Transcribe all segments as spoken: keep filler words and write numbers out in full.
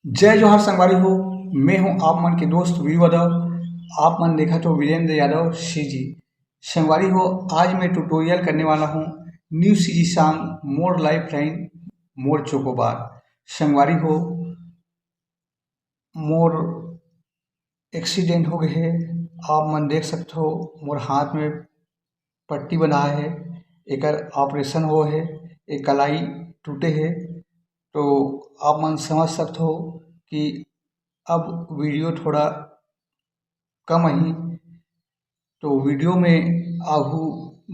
जय जोहार संगवारी हो, मैं हूं आप मन के दोस्त वीरू यादव। आप मन देखत हो वीरेंद्र यादव सीजी। संगवारी हो, आज मैं ट्यूटोरियल करने वाला हूं न्यू सीजी सॉन्ग मोर लाइफ लाइन मोर चोकोबार। संगवारी हो, मोर एक्सीडेंट हो गए है। आप मन देख सकते हो, मोर हाथ में पट्टी बना है, एकर ऑपरेशन हो है, एक कलाई टूटे है। तो आप मन समझ सकते हो कि अब वीडियो थोड़ा कम ही। तो वीडियो में आगू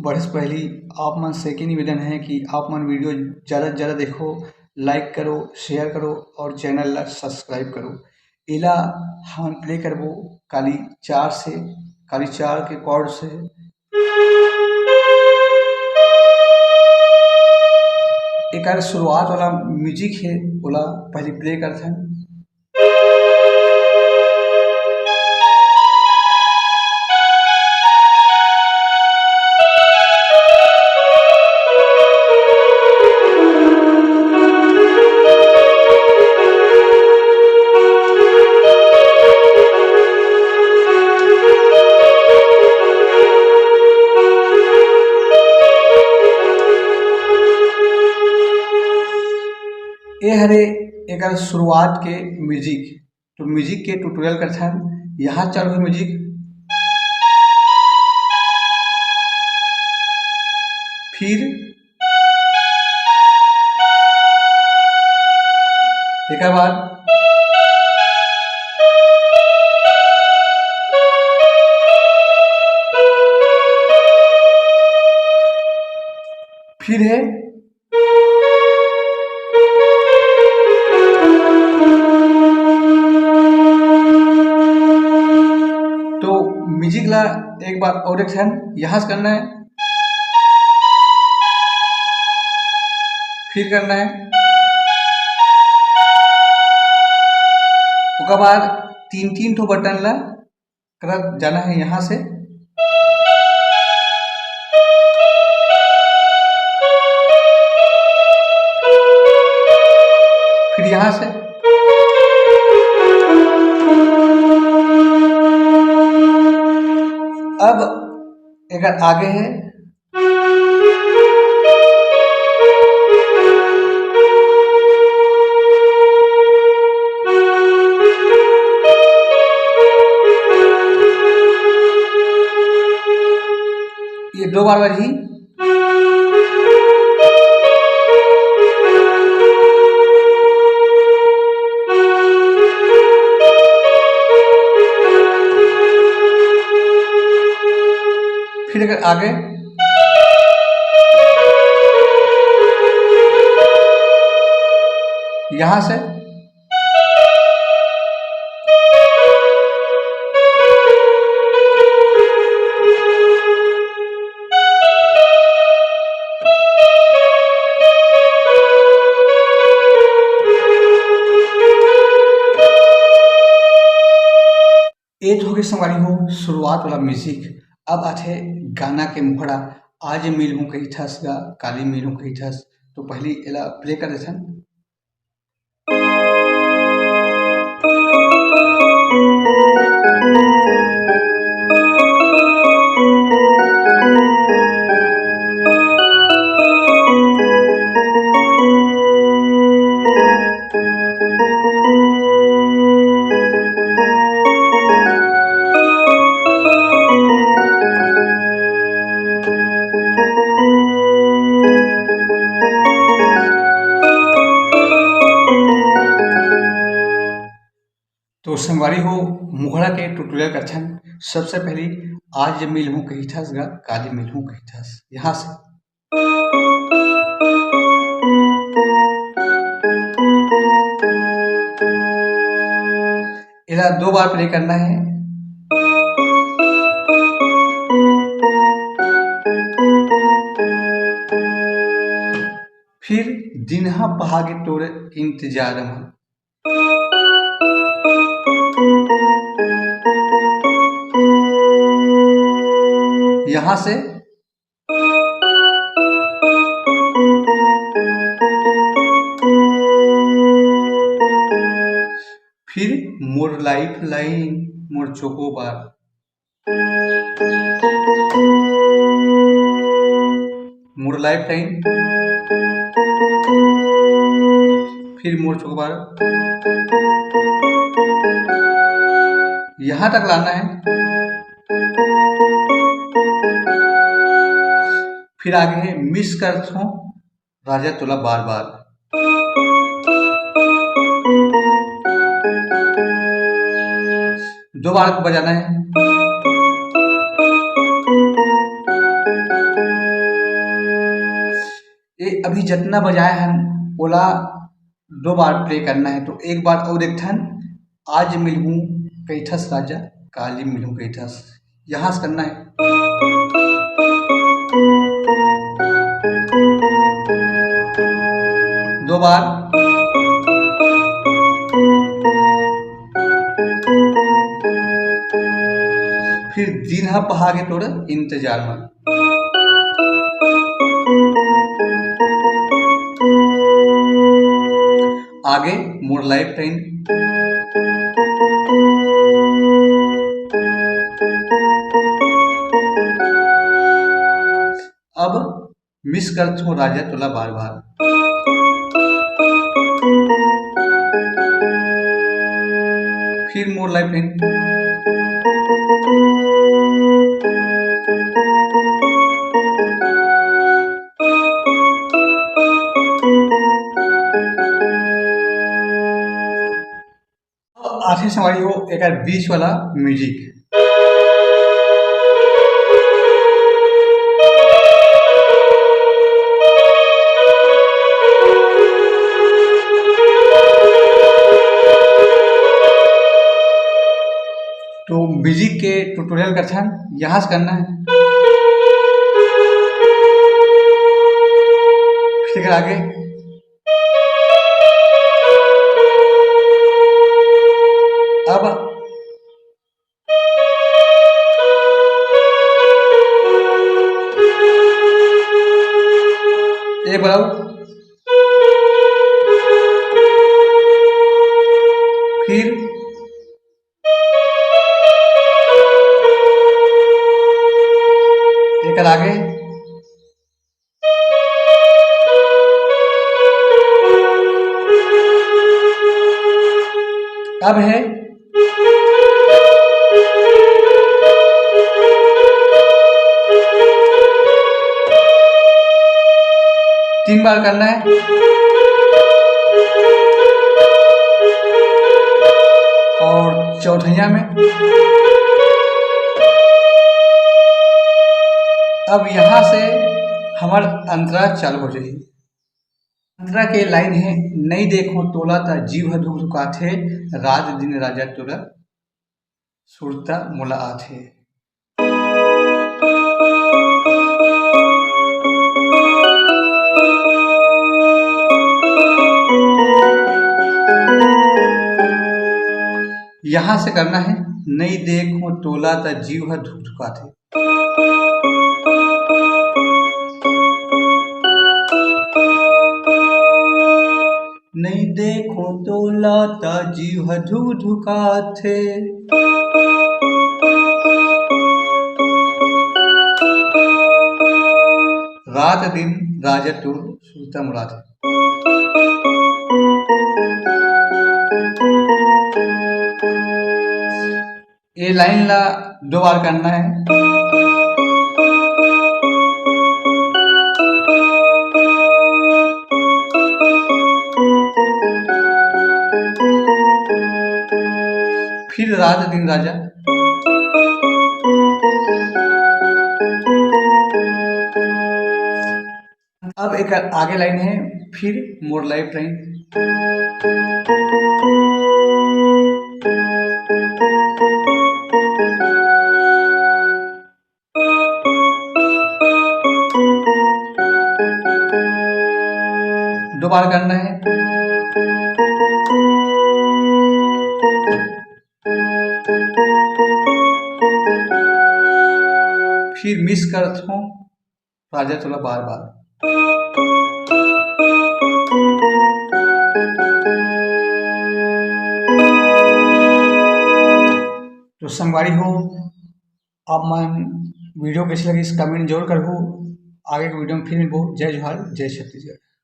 बढ़े से पहली आप मन से के निवेदन है कि आप मन वीडियो ज़्यादा से ज़्यादा देखो, लाइक करो, शेयर करो और चैनल ला सब्सक्राइब करो। एला हम प्ले करबो काली चार से, काली चार के कॉर्ड से। एकर शुरुआत वाला म्यूजिक है, ओला पहले प्ले करथन। ए हरे एकर शुरुआत के म्यूजिक। तो म्यूजिक के ट्यूटोरियल करथन। यहाँ चालू है म्यूजिक, फिर एकर बाद फिर है। तो म्यूजिक ला एक बार और एक time यहाँ से करना है, फिर करना है, ओकर बाद तीन तीन ठो बटन ला करत जाना है यहाँ से, फिर यहाँ से। अब एकर आगे है, ये दो बार बजी। फिर अगर आगे यहाँ से ए तो होगे संगवारी हो शुरुआत वाला म्यूजिक। अब आथे गाना के मुखड़ा, आज मिलहूँ कहिथस गा, काली मिलहूँ कहिथस। तो पहली एला प्ले कर देथन। तो संगवारी हो, मुखड़ा के ट्यूटोरियल करथन। सबसे पहली आज मिलहूँ कहिथस गा, काली मिलहूँ कहिथस, यहाँ से। एला दो बार प्ले करना है। फिर दिनहा पहागे तोर इंतजार में। यहाँ से फिर मोर लाइफ लाइन, मोर चोकोबार, मोर लाइफ लाइन, फिर मोर चोकोबार, यहाँ तक लाना है। फिर आगे है मिस करथों राजा तोला बार बार। दो बार बजाना है। ये अभी जितना बजाए हैं, ओला दो बार प्ले करना है। तो एक बार और देखथन, आज मिलहूँ कहिथस राजा, काली मिलहूँ कहिथस, यहाँ से करना है। दो बार। फिर दिन ह पहागे तोर इंतजार में। आगे मोर लाइफ लाइन। अब मिस करथों राजा तोला बार बार। फिर मोर लाइफ लाइन। अब आथे संगवारी हो एकर बीच वाला म्यूजिक। तो म्यूजिक के ट्यूटोरियल करथन, यहाँ से करना है। फिर आगे अब एक बार और। फिर एकर आगे। अब है तीन बार करना है। और चौथैया में अब यहाँ से हमर अंतरा चालू हो जाही। अंतरा के लाइन है, "नई देखों तोला त जीव ह धुकधुकाथे, रात दिन राजा तोर सुरता मोला आथे।" यहाँ से करना है, "नई देखों तोला त जीव ह धुकधुकाथे।" "नई देखों तोला त जीव ह धुकधुकाथे।" रात दिन राजा तोर सुरता मोला आथे। ये लाइन ला दो बार करना है। फिर रात दिन राजा। अब एक आगे लाइन है, फिर मोर लाइफ लाइन। दो बार करना है। फिर मिस करथों राजा तोला बार बार। तो संगवारी हो, आप मन video कइसे लगिस, comment जरूर करहू। आगे के video में फिर मिलबो। जय जोहार, जय छत्तीसगढ़।